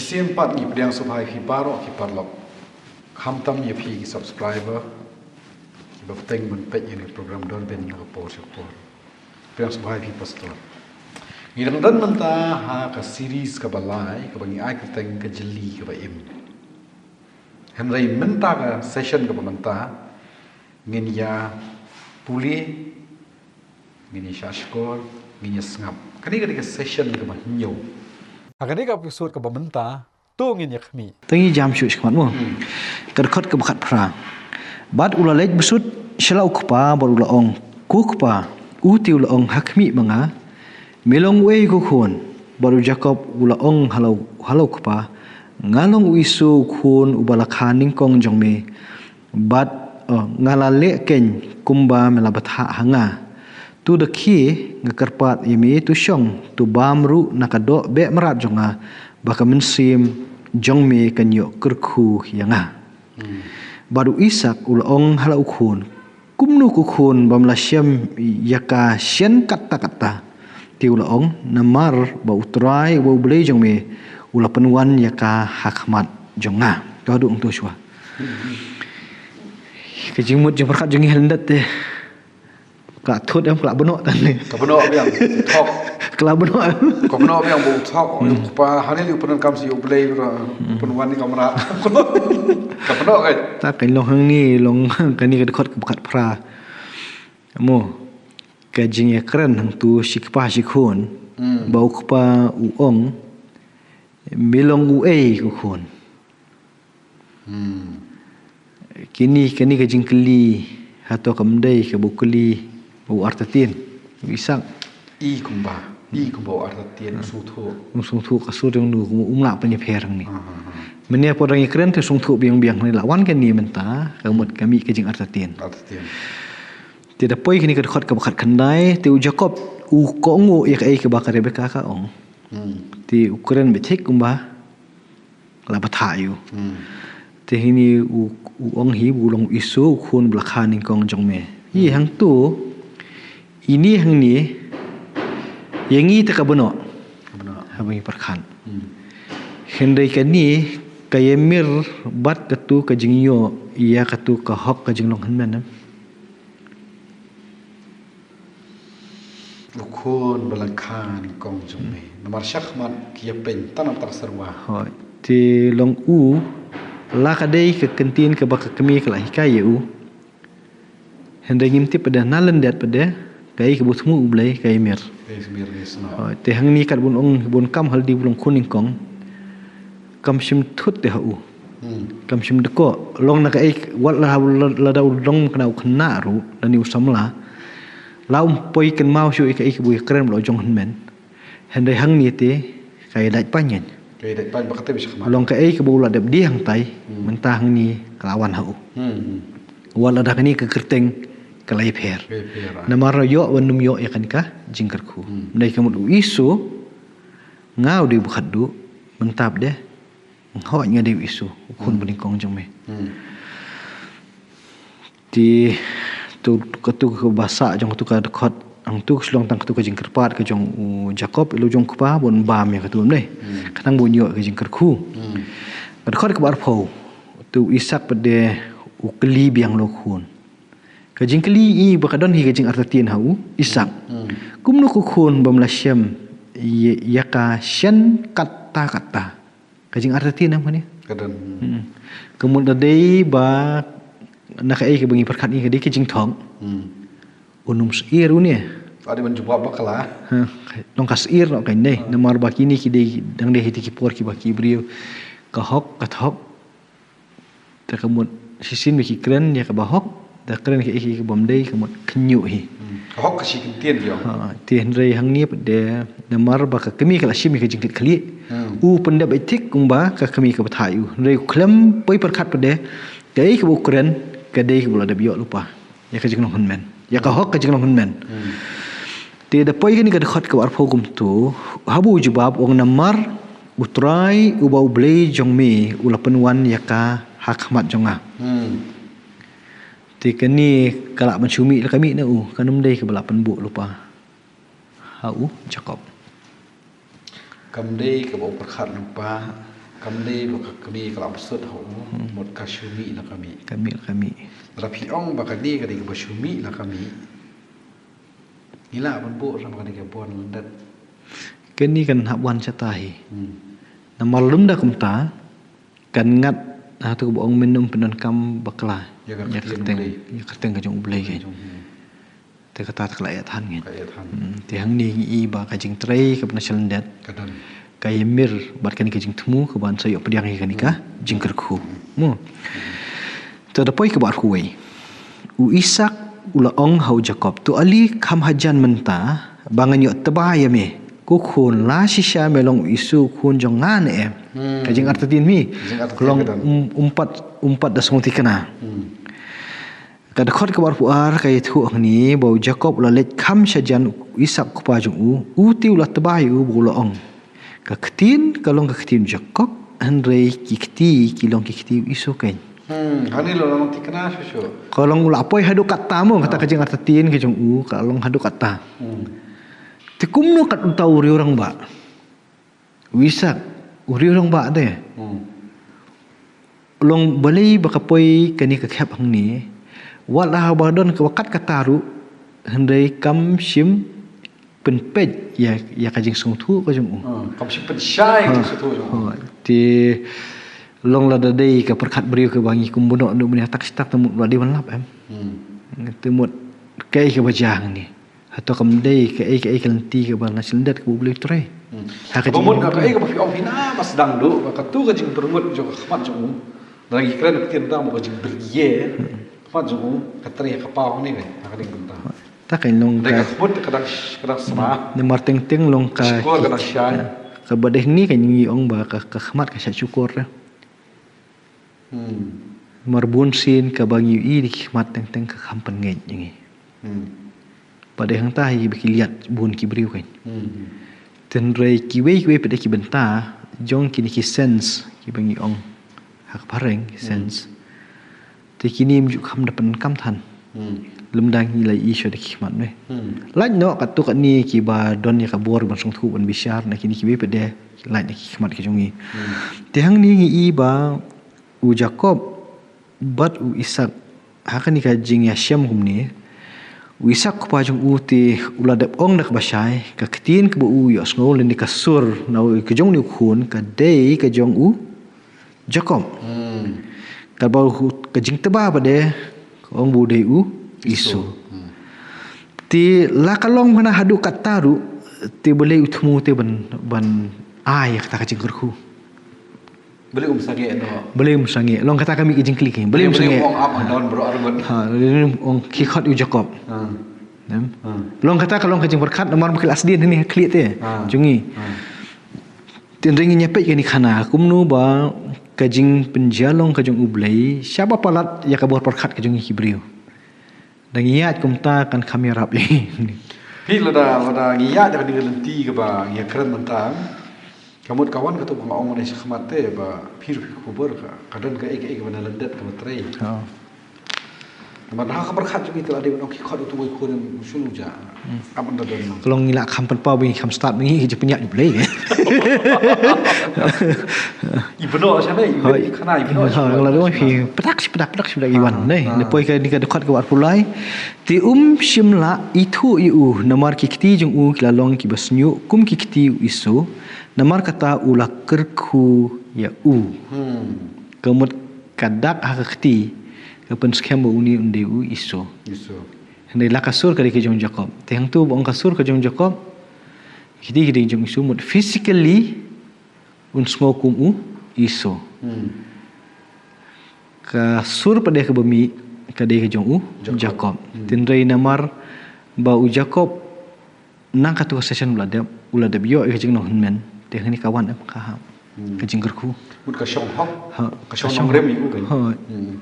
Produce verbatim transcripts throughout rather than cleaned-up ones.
Sien pat ngi pdiang sngewbha ïa phi baroh ki paralok. Khamtam ïa phi ki subscriber kiba bteng ban peit ïa kane ka program Dorbin na ka por sha ka por. Pdiang sngewbha ïa phi Pastor. Ngi dang don mynta ha ka series kaba lai kaba ngi ai kyrteng Ka Jylli Kaba Im. Hynrei mynta ka session kaba mynta ngin ïa pule, ngin ïa shahshkor, ngin ïa sngap. Kane ka dei ka session kaba hynñiew. Ha kane ka episode kaba mynta to ngin ïa khmih. To ngin ïa jam shuh shakhmat mo. Ka dkhot kaba khatphra. Bad u la leit bsut sha la u kpa bad u la ong, Ko kpa. U te u la ong ha khmih ma nga, Me long uei ko khun? Bad u Jakob u la ong ha la u kpa, Nga long u Esau u khun uba la kha nyngkong jong me. Bad nga la leh keiñ kumba me la bthah ha nga. To da khie, nga kyrpad ïa me to shong, to bam ruh na ka doh beh mrad jong nga, ba ka mynsiem jong me kan ïoh kyrkhu ïa nga. Bad u Isaak u la ong ha la u khun, Kumno ko khun bym la shem ïa ka shen katta katta? Te u la ong, Namar ba U Trai uba U Blei jong me u la pynwan ïa ka ha khmat jong nga. Ka haduh hangto shuwa. Ka jingmut jingpyrkhat jong ngi ha lyndet te, ka thut em, ka la bynnoh tang ne? Ka bynnoh biang, thok. Ka la bynnoh. Ka bynnoh biang ba u thok, u kpa, hangne u pyndonkam sha U Blei, u pynwan ïa ka mrad. Ka bynnoh kai. Ta ka long hangne, long kane ka dkhot kaba khatphra. Mo, ka jingïakren hangto shi kpa shi khun, ba u kpa u ong, Me long uei ko khun? Kine, kane ka jingkylli, hato kam dei kaba u kylli ba u artatien, u Isaak? I kumba, i kumba u artatien, u sngewthuh. U sngewthuh ka sur jong u, um lah pynïapher hangne. Mynne por dang ïakren te sngewthuh biang biang hangne, la wan kane mynta, ka mut ka mih ka jingartatien. Artatien. Te da poi kane ka dkhot kaba khatkhyndai, te u Jakob u kohnguh ïa kaei kaba ka Rebeka ka ong. Te u kren beit thik kumba la bthah ïa u. Te hangne u, u ong hi, U long u Esau u khun ba la kha nyngkong jong me. Hi hangto, ine hangne, ïa ngi te ka bynnoh. Ka bynnoh. Haba ngi pyrkhat. Hynrei kane ka ïamir bad kato ka jingïoh ïa kato ka hok ka jinglong hynmen, em? U khun ba la kha nyngkong jong me. Namar shakhmat ki ïapeiñ tang namar ka syrwa. Hooid. Te long u, la ka dei ka ktien kaba ka kmie ka la hikai ïa u. Hynrei ngim tip pat de na lyndet pat de, kaei kaba u thmu U Blei ka ïamir. Ka ïamir, yes, no. Hooid. Te hangne katba un ong, ba un kam ha lade ba u long khun nyngkong, kam shym thut te ha u. Kam shym dkoh. Long na kaei, wat la, la, lada u long kane u khynnah ruh, lane u samla, la um poi kynmaw shuh ïa kaei kaba u ïakren ba la jong hynmen. Hynrei hangne te ka ïadait pañ ngan. Ka ïadait pañ ba ka tei ba shakhmat. Long kaei kaba u la dep die hangtai, mynta hangne ka la wan ha u. Wat lada kane ka kyrteng ka la ïapher. Ka ïapher, ah. Namar ïoh wan ym ïoh ïa kane ka jingkyrkhu. Hynrei ka mut u Esau, nga u dei uba khatduh, mynta pat de, nga hooid nga dei u Esau, u khun ba nyngkong jong me. Te, to, kato kaba sah jong kato ka dkhot, hangto ka shu long tang kato ka jingkyrpad ka jong u Jakob, ïa la u jong u kpa, ba un bam ïa kato, em ne? Khnang ba un ïoh ka jingkyrkhu. Ka dkhot kaba arphew, te u Isaak pat de u kylli biang la u khun. Ka jingkylli hi ba ka don hi ka jingartatien ha u Isaak. Kumno ko khun bym la shem ïa, ïa ka shen katta katta. Ka jingartatien em kane? Ka don. Ka mut da dei ba na kaei kaba ngi pyrkhat ngi ka dei ka jingthok. Un ym syier une. Ka dei ban jubab bakla. Ha, long ka syier noh kane. Namar ba kine ki dei, dang dei ha kito ki por kiba ki briew ka hok ka thok. Te ka mut shisien ba ki kren ïa kaba hok, da kren kaei kaei kabym dei, ka mut khynñiuh hi. Ka hok ka shi kyntien biang. Ha, te hynrei hangne pat de, namar ba ka kmie ka la shim ïa ka jingkitkhlieh. U pyndep beit thik kumba ka kmie ka bthah ïa u. Hynrei u khlem poi pyrkhat pat de, kaei kaba u kren ka dei kaba u la dep ïoh lypa. Ïa ka jinglong hynmen. Ïa ka hok ka jinglong hynmen. Te da poi kane ka dkhot kaba arphew kumto, haba u jubab u ong, namar U Trai uba U Blei jong me u la pynwan ïa ka ha khmat jong nga. Te kane ka lah ban shu mih la ka mih na u, kan ym dei kaba lah pynbuh lypa ha u Jakob. Kam dei kaba u pyrkhat lypa, Kam dei ba ka kmie ka la bsut ha u, mut ka shu mih la ka mih. Ka mih la ka mih. Lada phi ong ba kane ka dei kaba shu mih la ka mih, ngi lah ban buh ruh ba kane ka bun lyndet. Kane kan hap wan shata hi. Hmm. Namar lymda kumta, kan ngat, ha, tu ba ong mynnym pyndonkam bakla. Ïa ka kyrteng, ïa ka kyrteng ka jong U Blei ka. Jong, hmm. Te kata te ka la ïa than ngi. Ka ïa than. Hmm, te hangne ngi i ba ka jingtrei kaba na shalyndet. Ka don. Ka ïa mir bad kane ka jingthmu kaban sa ïoh pdiang ïa kane ka jingkyrkhu. Mo. Te da poi kaba arphew wei. U Isak u la ong ha u Jakob, "To ale kham hajan mynta, ba ngan ïoh tba ïa me. Ko khun, la shisha me long u Esau u khun jong nga ne em?" Hmm. Ka jingartatien mi. Ka jingartatien. Ka long ka don. Um, um pat, um pat da sngewthikna. Hmm. Ka dkhot kaba arphew ar ka ïathuh hangne ba u Jakob u la leit kham shajan u Isak u kpa jong u, u te u la tba ïa u ba u la ong, "Ka ktien ka long ka ktien u Jakob, hynrei ki kti ki long ki kti u Esau keiñ." Hmm, hangne la long thikna shuh shuh. Ka long u la poi haduh katta mo, kata ka jingartatien ka jong u, ka long haduh katta. Hmm. Te kumno kat uta u riew rangbah. U Isak, u riew rangbah de. Hmm. Long balei ba ka poi kane ka khep hangne. Wat la haba don kaba kat kata ruh, hynrei kam shym pynpeit ïa, ïa ka jingsngewthuh ka jong u. Hmm, kam shym pynshai ka jingsngewthuh jong u. Ha, te long lada dei ka pyrkhat briew kaba ngi kum bunoh, bunoh mynta shi tak te mut la dei ban lap em. Hmm. Te mut kaei kaba jia hangne. Hato kam dei kaei kaei ka lynti kaba na shalyndet kaba U Blei u trei. Hmm. Ha ka jingmut ka kaei kaba phi ong phi na ba sdang duh ba katu ka jingpyrngut jong ka khmat jong u. Lada ngi kren ka ktien dang ba ka jingbriew. Hmm. Khmat jong u ka trei ka paw ni ka. Ha ka ding bynta. Ta ka long ka khmut ka dang, ka dang sma. Namar teng teng long ka shkor ka dang shai. Kaba dei ni ka ngi ong ba ka, ka khmat ka shah shukor. Hmm. Mar bun sien kaba ngi ïohi da ki khmat teng teng ka kham pynngeit ïa ngi. Hmm. Ba dei hangta hi ba ki liat bun ki briew keiñ. Hmm. Hynrei kiwei kiwei pat de ki bynta jong kine ki sense kiba ngi ong ha ka phareng ki sense. Te kine ym ju kham da pyndonkam than. Hmm. Lymda ngi la ïohi shuh da ki khmat ne. Hmm. Lait noh katto katne kiba don ïa ka bor ban sngewthuh ban bishar na kine kiwei pat de lait na ki khmat ki jong ngi. Hmm. Te hangne ngi i ba u Jakob bad u Isak ha kane ka jingïashem kumne. U Isak u kpa jong u te u la dep ong da kaba shai ka ktien kaba u ïohsngew lane ka sur na u ka jong une u khun ka dei ka jong u Jakob. Hmm. Kaba u, ka jingtba ba de ka ong ba u dei u Esau. Esau. Hmm. Te la ka long kane haduh katta ruh te balei u thmu te ban, ban ai kata ka jingkyrkhu. Balei um sangeh noh. Balei um sangeh. Long kata ka mih ka jingkylli ki. Balei um sangeh. Balei um ong ap don bro arngut. Ha, balei um ong ki khot u Jakob. Ha. Em? Ha. Long kata ka long ka jingpyrkhat namar ba ki la sdien hangne ha khlieh te. Ha. Jong ngi. Ha. Te hynrei ngin ïa peit kane khana kumno ba ka jingpynjia long ka jong U Blei shaba palat ïa ka bor pyrkhat ka jong ngi ki briew. Da ngi ïaid kumta kan kham ïarap ïa ngi. Phi lada, lada ngi ïaid da ka ding ka lynti kaba ngi ïa kren mynta. Ka mut ka wan katu ba nga ong mynne shakhmat te ba phi ruh phi khubor ka, ka don kaei kaei kaba na lyndet kaba trei. Ha. Namar ha ka pyrkhat jong ngi te la dei ban ong ki khot utu uwei u khun, shu lu ja. Hmm. Ap ban da don. Ka long ngi la kham pynpaw ba ngi kham stad ba ngi ka jingpynïaid U Blei. I bno sha ne, i bno i khana, i bno. Ha, la dei phi pdak shi pdak, pdak shi pdak i wan ne. Ha. Ne poi kane ka dkhot kaba arphew lai. Te um shym la ithuh ïa u namar ki kti jong u ki la long kiba shñiuh kum ki kti u Esau, namar kata u la kyrkhu ïa u. Hmm. Ka mut ka dak ha ka kti ka pynskhem ba une un dei u Esau. Esau. Hynrei la ka sur ka dei ka jong u Jakob. Te hangtu ba ong ka sur ka jong u Jakob, kti ka dei jong u Esau mut physically un sngew kum u Esau. Hmm. Ka sur pat de kaba mih ka dei ka jong u Jakob. Jakob. Hmm. Hynrei namar ba u Jakob nang katu ka session u la dep, u la dep ïoh ïa ka jingnong hynmen. Te hangne ka wan em ka hap. Hmm. Ka jingkyrkhu. Mut ka shong hok. Ha, ka shong nongrim ïa u kan. Ha. Hmm.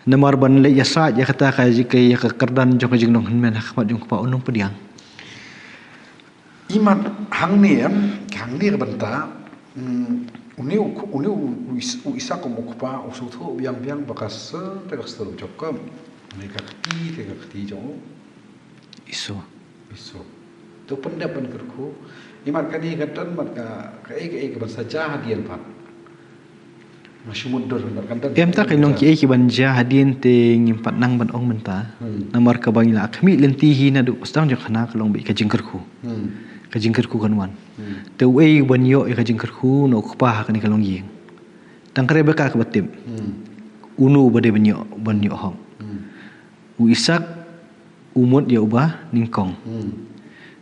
Namar ban leit ïasaid ïa kata ka ji-, ka ïa ka kyrdan jong ka jingnong hynmen ha khmat jong u kpa un ym pdiang. Imat hangne em, hangne ka bynta, hmm, une u, une u, u Is-, u Isak kum u kpa u sngewthuh biang biang ba ka sur te ka sur u Jakob. Une ka kti te ka kti jong u Esau. Esau. Te u pyndep ban kyrkhu. Imat kane ka don mat ka, kaei kaei kaban sa jia hadien pat. Nga shu mutdur, kan don. Em, ta ka long kiei kiban jia hadien te ngim pat nang ban ong mynta. Hmm. Namar kaba ngi la khmih lynti hi naduh sdang jong khana ka long beit ka jingkyrkhu. Hmm. Ka jingkyrkhu kan wan. Hmm. Te uei ban ïoh ïa ka jingkyrkhu na u kpa ha kane ka longïing. Tang ka Rebeka kaba tip. Hmm. Uno uba dei ban ïoh, ban ïoh hok. Hmm. U Isak u mut ïa uba nyngkong. Hmm.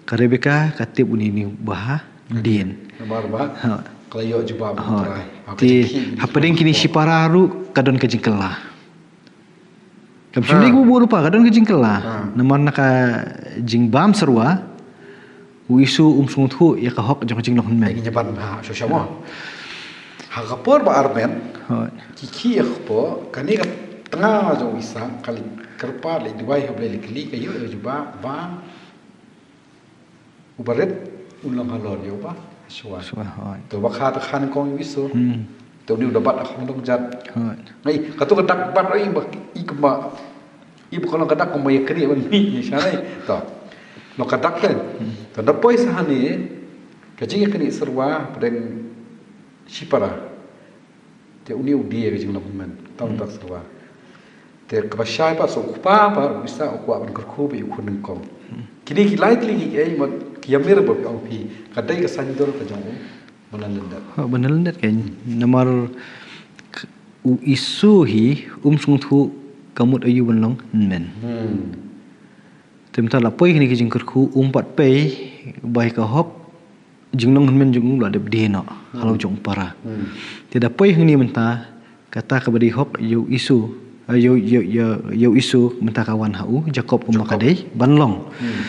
Ka Rebeka ka tip une une uba hadien. Namar ba. Ha. Ka la ïoh jubab. Ha. Trai. Ha, ka jingkhih. Te hapdeng kine shipara ruh ka don ka jingkylla. Kam shym dei kaba bun ruh pat, ka don ka jingkylla. Ha. Namar na ka jingbam syrwa, u Esau um sngewthuh ïa ka hok jong ka jinglong hynmen. Ngi ban ha shuh shuh mo. Ha ka por ba armet. Hooid. Ki khih ïa ka por, kane ka tnga jong u Isak ka leit kyrpad, leit duwai ha U Blei, leit kylli, ka ïoh ïa u jubab ba uba rit un long halor ïa uba shuwa. Shuwa, hooid. Te uba kha te kha nyngkong ïa u Esau. Hmm. Te une u da bat ha khong dong jat. Hooid. Ngai, kato ka dak bat, oi, ba i kumba, i ba ka long ka dak kumba ïa kane ban mih ïa sha nai. To. Long ka dak te. Hmm. To da poi sa hangne, ka jingïaknieh syrwa hapdeng shipara. Te une u die ka jinglong hynmen. Tang, hmm, dak syrwa. Te kaba shai pat, sa u kpa pat, u Isak u kwah ban kyrkhu beit ïa u khun nyngkong. Hmm. Kine ki lai tylli ki ei, ma ki ïamir ba phi ong phi. Ka dei ka saiñdur ka jong u, ba na lyndet. Ha, ba na lyndet kan. Namar k-, u Esau hi um sngewthuh ka mut aïu ban long hynmen. Hmm. Te mynta la poi kane ka jingkyrkhu, um pat pei ba ïa ka hok jinglong hynmen jong u la dep die noh, hmm, halor jong u para. Hmm. Te da poi hangne mynta, kata kaba dei hok ïa u Esau, eh, ïa u, ïa u, ïa u, ïa u Esau mynta ka wan ha u Jakob kumba ka dei ban long. Hmm.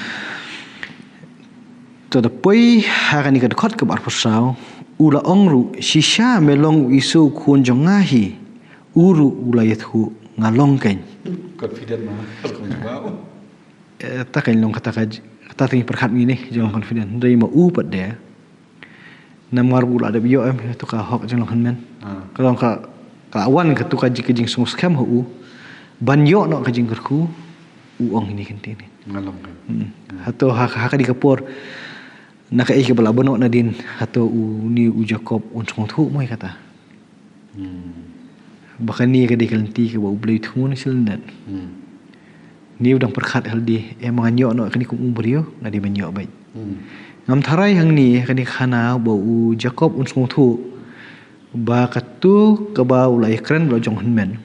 To da poi ha kane ka dkhot kaba arphew saw, u la ong ruh, shisha me long u Esau u khun jong nga hi, u ruh u la ïathuh nga long kein. Confident ma, ka long jong nga. Eh, ta kan long kata ka j-, kata ka jingpyrkhat ngi ne, jong confident. Hynrei ma u pat de. Namar u la dep ïoh em, to ka hok jinglong hynmen. Ah. Ka long ka, ka la wan kato ka ji-, ka jingsngewskhem ha u. Ban ïoh noh ka jingkyrkhu, u ong ine ki ktien. Nga long kein. Hmm. Hmm. Hato ha, ha ka dei ka por. Na kaei kaba la bynnoh nadien, hato une u Jakob un sngewthuh mo ïa kata. Hmm. Ba kane ka dei ka lynti kaba U Blei u thmu na shi lyndet. Hmm. Une u dang pyrkhat ha lade, eh, ma ngan ïoh noh kane kum u briew, nga dei ban ïoh beit. Hmm. Ngam tharai hangne, kane ka khana ba u Jakob un sngewthuh ba kato kaba u la ïakren la jong hynmen.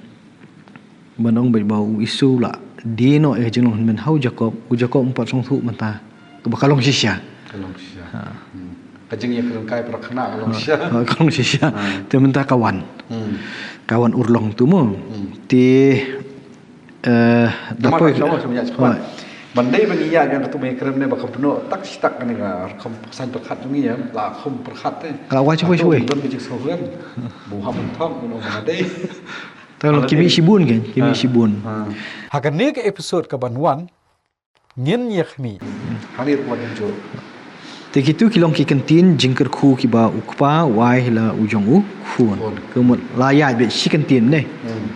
Ban ong beit ba u Esau u la die noh ïa ka jinglong hynmen ha u Jakob, u Jakob um pat sngewthuh mynta. Kaba ka long shisha. Ka long shisha. Ha. Hmm. Ka jingïakren kai para khynnah ka long shisha. Ha, ka long shisha. Ha. Te mynta ka wan. Hmm. Ka wan urlong tu mo. Hmm. Te, eh, da poi ka long shisha. Ban dei ban ïa ïa ka tu me krem ne ba ka bno tak shi tak ne ka rukom pesan perkhat tu ngi ya. La khum perkhat te. Ka la wai shi wai shi wai. Don ka jingsngewkren. Bu ham thok, bu no ma dei. Tang ki mih shibun kan, ki mih shibun. Ha. Ha kane ka episode kaban wan, ngin ïa khmih. Hangne ruh wan jur. Te kitu ki long ki kyntien jingkyrkhu kiba u kpa u ai la u jong u khun. Khun. Ka mut la ïa beit shi kyntien ne. Hmm.